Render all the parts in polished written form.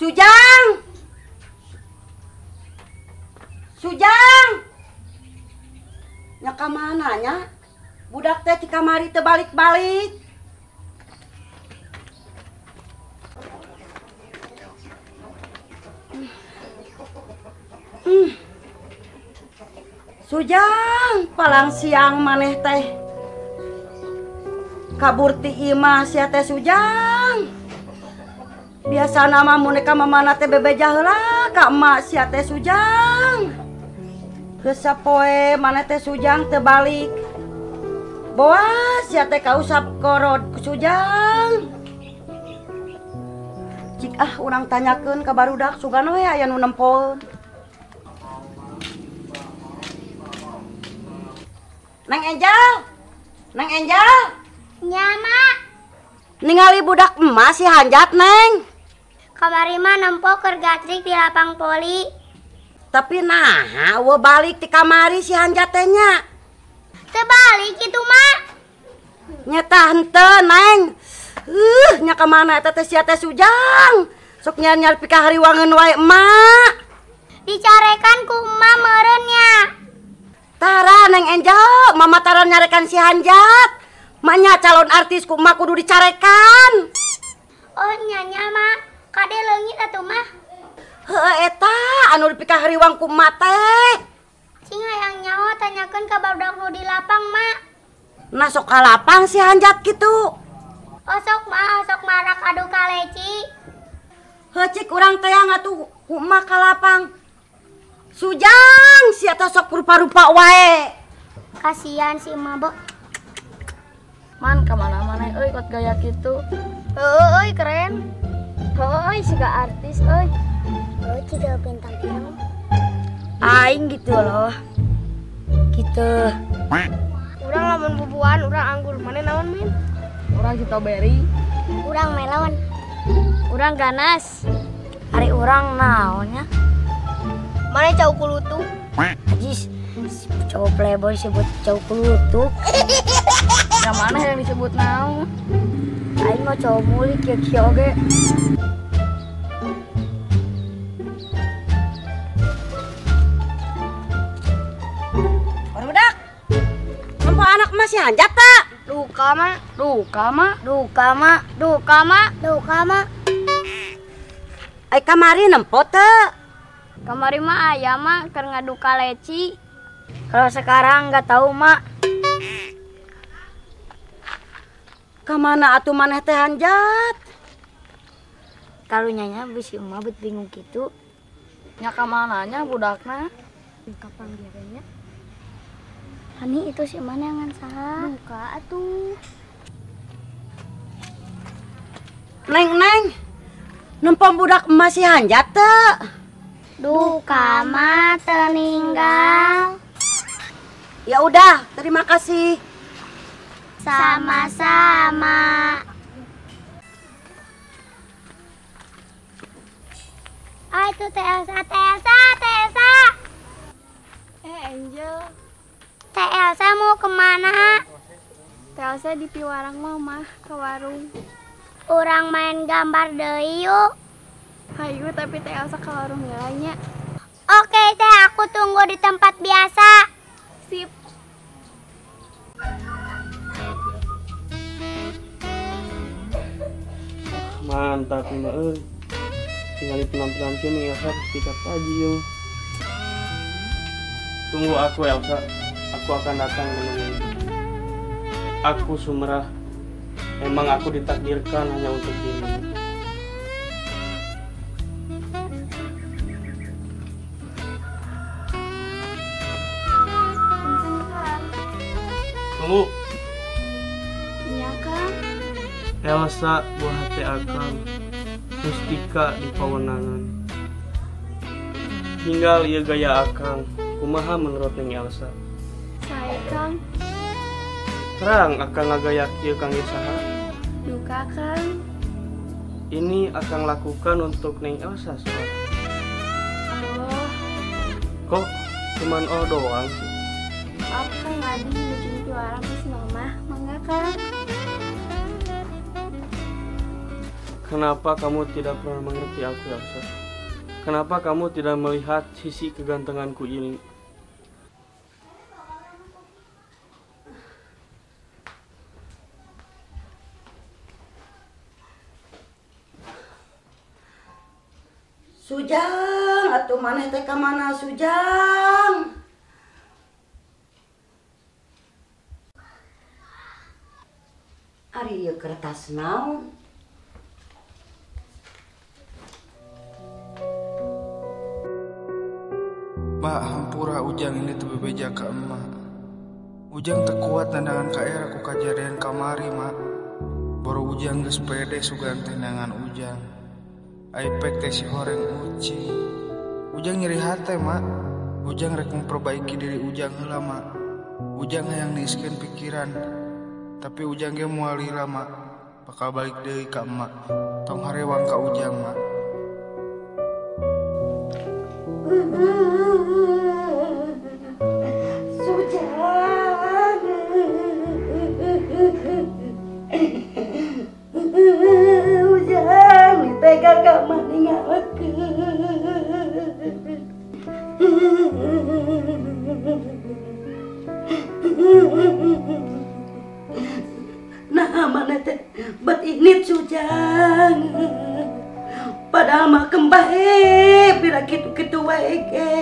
Sujang. Sujang. Nya ka mana nya? Budak teh ti kamari teu balik-balik. Sujang, palang siang maneh teh. Kabur ti imah sia teh Sujang. Biasana mah mun ka mamana teh bebeja heula ka emak sia teh Sujang. Geus sapoe maneh teh Sujang teu balik. Boas sia teh kausap korod ku Sujang. Cik ah urang tanyakeun ka barudak sugan we aya nu nempoeun. Neng Angel, Neng Angel. Nya, Mak. Ningali budak emak si Hanjat, Neng. Kamari mah nempo keur gatrik di lapang poli. Tapi nah, eueuh balik ti kamari si Hanjat teh nya. Teu balik kitu, Mak. Nyata henteu, Neng. Nya ka mana eta teh sia teh Sujang. Sok nyar-nyar pikahariwangeun wae emak. Dicarekan ku emak meureun nya. Tara Neng Angel, mama tara nyarekan si Hanjat. Maknya calon artis ku emak kudu dicarekan. Oh nyanya Mak, kade leungit atuh mah. Heueuh eta anu dipikahariwang ku emak teh. Cing hayang nyaho tanyakeun ka barudak nu di lapang, Mak. Nah sok ka lapang si Hanjat kitu. Osok mah, osok marak adu kaleci. Heuh cik urang teh atuh ku emak ka lapang. Sujang sia teh sok rupa-rupa wae. Kasihan si emak, Bo. Man ka mana-mana euy kot gaya kitu. Heueuh euy keren. Heueuh euy siga artis euy. Heueuh siga bintang film. Aing gitu loh. Gitu. Urang lamun bubuan, urang anggur. Mane naon, Min? Urang strawberry. Urang melon. Urang ganas. Ari urang naonnya? Mana cau kulutuk? Ajis, cowok playboy sebut cau kulutuk. Yang mana yang disebut naon? Aing mah cowok mulik ya kieu oge. Barudak. Nempo anak masih Hanjat tak? Duka mah, duka mah, duka mah, duka mah, duka mah. Ai kamari nempo teu? Kamari mah aya mah keur ngadu kaleci. Kalau sekarang nggak tahu, Mak. Kamana atuh maneh teh Hanjat? Karunyanya bisi emak bet bingung kitu. Nya kamananya budakna? Kapan biaranya? Hani itu si emak neangan saha? Duka atuh. Neng, Neng. Nempo budak emak si Hanjat teu? Duka mah teninggal. Ya udah, terima kasih. Sama-sama. Ah itu Teh Elsa, Teh Elsa, Teh Elsa. Angel. Teh Elsa mau kemana? Teh Elsa di piwarang mama ke warung. Urang main gambar deui yuk. Hayu tapi Teh Elsa ke warung heula nya. Oke Teh, aku tunggu di tempat biasa. Sip. Mantap nih euy. Tinggal penampilan kini Elsa pasti tajil. Tunggu aku Elsa, aku akan datang menemuimu. Aku Sumerah. Emang aku ditakdirkan hanya untuk dirimu. Tunggu. Iya, Kang. Elsa buah hati akang, mustika di pawenangan. Tinggal ieu gaya akang, kumaha menurut Neng Elsa? Sae, Kang. Terang akang ngagaya kieu kang saha? Duka, Kang. Ini akang lakukan untuk Neng Elsa soalnya. Oh. Kok cuman oh doang sih? Maaf Kang, abi nuju piwarang ke si mama. Mangga, Kang. Kenapa kamu tidak pernah mengerti aku, Elsa? Kenapa kamu tidak melihat sisi kegantenganku ini? Sujang, atuh maneh teh ka mana Sujang? Ari ieu kertas naon? Mak, hampura Ujang ini teu bebeja ka emak. Ujang teu kuat nandangan ka era ku kajadian kamari, Mak. Boro Ujang geus pede sugan teh nangan Ujang. Aipek teh si horeng ucing. Ujang nyeri hate, Mak. Ujang rek memperbaiki diri Ujang heula, Mak. Ujang hayang niiskeun pikiran. Tapi Ujang ge moal lila, Mak. Bakal balik deui ka emak. Tong harewang ka Ujang, Mak. Sujang. Ujang tega ka maninggalkeun. Nah, mana teh bet init Sujang. Padahal mah kembae pira kitu-kitu wae ge.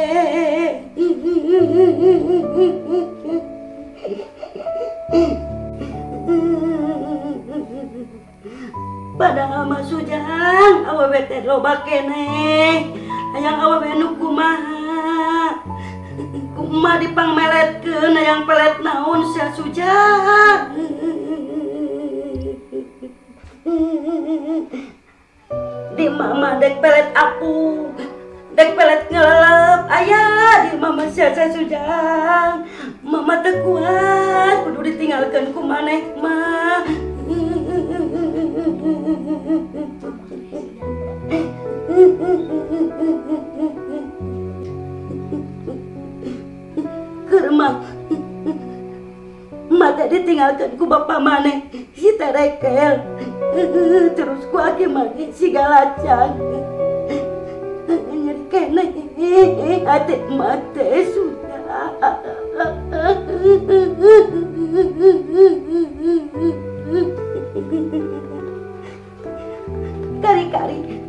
Padahal mah Sujang awewe teh loba keneh. Hayang awewe nu kumaha? Kumaha dipangmeletkeun hayang pelet naon sia Sujang. Di mama dek pelet aku, dek pelet ngelelep, ayah di mama sia Sujang. Mama teu kuat, kudu ditinggalkeun ku maneh mah. Keur mah mata ditinggalkeun ku bapa maneh si Terekel. Terus ku aki maneh si Galacang. Nyeri keneh hati mate sudah. Kari-kari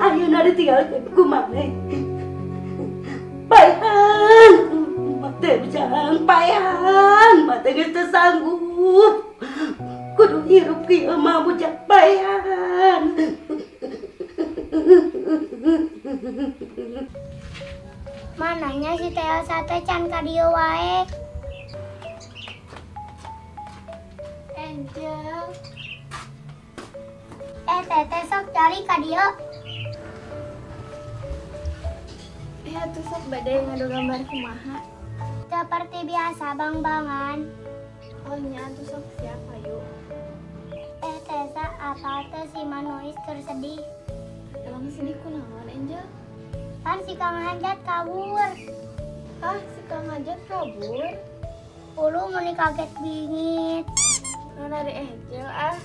ayeuna ditinggalkeun ku maneh. Paehan mate Ujang, paehan mate geus teu sanggup. Kudu hirup kieu mah Ujang, paehan. Mananya si Teh Elsa teh can ka dieu wae. Angel. Teteh sok cari ka dieu. Atuh sok bade ngadu gambar kumaha? Seperti biasa bang-bangan. Oh nya atuh sok siap ayo. Tesa apa teh si Manois tersedih? Emang sedih kunaon Angel? Pan si Kang Hajat kabur. Hah, si Kang Hajat kabur? Ulu meni kaget bingit. Nona dari Angel ah.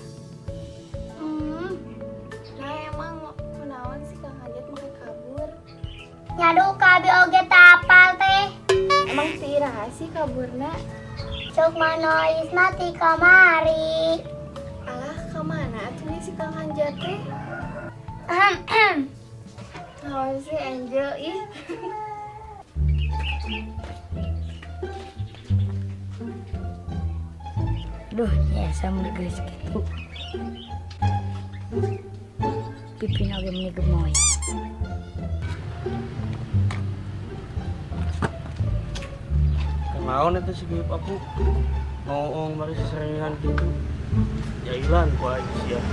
Nah emang kunaon si Kang Hajat make kabur? Nyadu kabi oge tapal teh. Emang si iraha sih kaburna? Cuk Manois mati kamari. Alah kamana atuh nih si Kang Hajat teh? Naon sih Angel ih. Duh, ya sama geus kitu. Pipina oge meni gemoy. Naon eta si geup aku ngomong mari seseringan gitu. Jailan ku aing sia.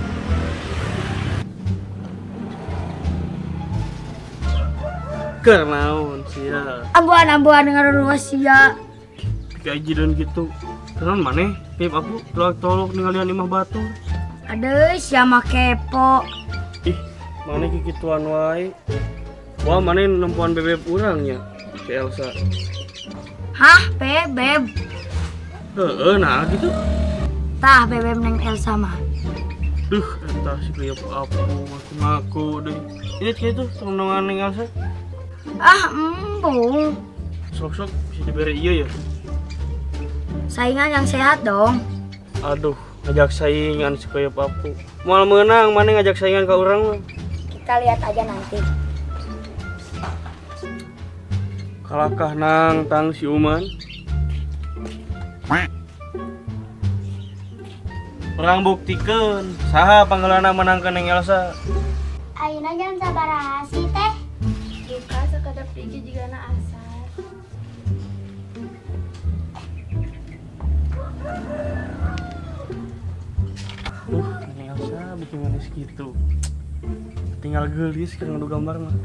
Keur naon sia? Ambuan-ambuan ngaruruas sia. Kajian gitu. Terus maneh pip aku tolok-tolok ninggalian imah batur. Aduh, sia mah kepo. Ih, maneh kikituan wae. Wah, maneh nempuan bebeb urang nya, si Elsa. Hah, bebeb? Heeh, nah gitu. Tah, bebeb neng Elsa mah. Duh, Tah si keuyeub apu ngaku deui. Ini kitu tongdongan Neng Elsa. Ah, embung. Sok-sok bisa diberi iya ya. Saingan yang sehat dong. Aduh, ngajak saingan si keuyeub apu. Moal meunang maneh ngajak saingan ka urang mah. Kita lihat aja nanti. Kalakah nang tang si Uman. Urang buktikeun saha panggeulana menangkeun Neng Elsa. Ayeuna jam sabaraha sih teh? Duka sakedap deui jigana asar. Neng Elsa bikin manis gitu. Tinggal geulis keur ngadu gambar mah.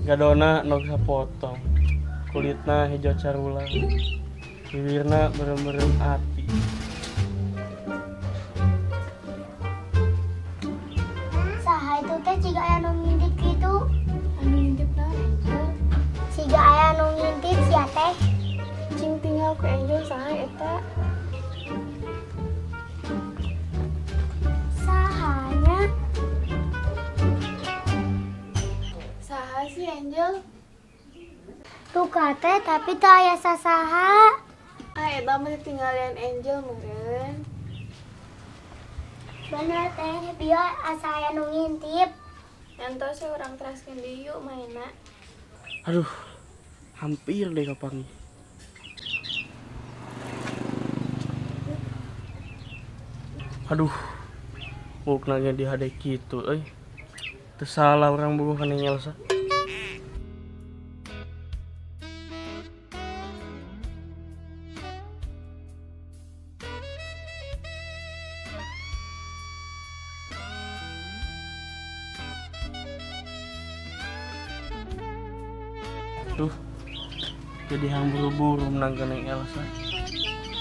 Gadona nog sapotong. Kulitna hijau carulang. Bibirna merem-merem ati. Saha itu teh ciga aya nu ngintip kitu? Anu ngintip naon Angel? Ciga aya nu ngintip sia teh. Cing tinggal ku Angel saha eta? Sahanya? Saha sih Angel? Tuka teh tapi teu aya sasaha. Ah eta mah ditinggalian Angel meureun. Bener teh, biar asa aya nu ngintip. Entos we urang teraskeun deui yuk mainna. Aduh, hampir deh kapanggih. Aduh, mukna ge dihade kitu euy. Teu salah urang bogoh ka Neng Elsa. Duh, jadi hang buru-buru menangkan Neng Elsa.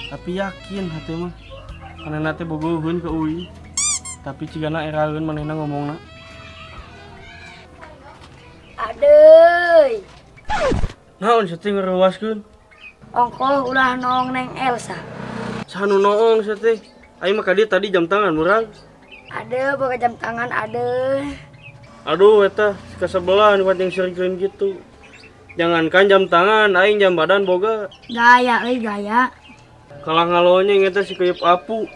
Tapi yakin hati mah, karena nate bogoheun ke Uwi. Tapi cigana eraeun manehna ngomongna. Aduh. Naon sia teh ngeruaskeun? Ongkoh ulah noong Neng Elsa. Saha nu noong sia teh? Aing mah ka dieu tadi jam tangan murang. Aduh, boga jam tangan aduh. Aduh eta ka sebelah nu yang serikeun kitu. Jangankan jam tangan, aing jam badan boga. Gaya euy gaya. Kalah ngalonyeng eta si keuyeub apu.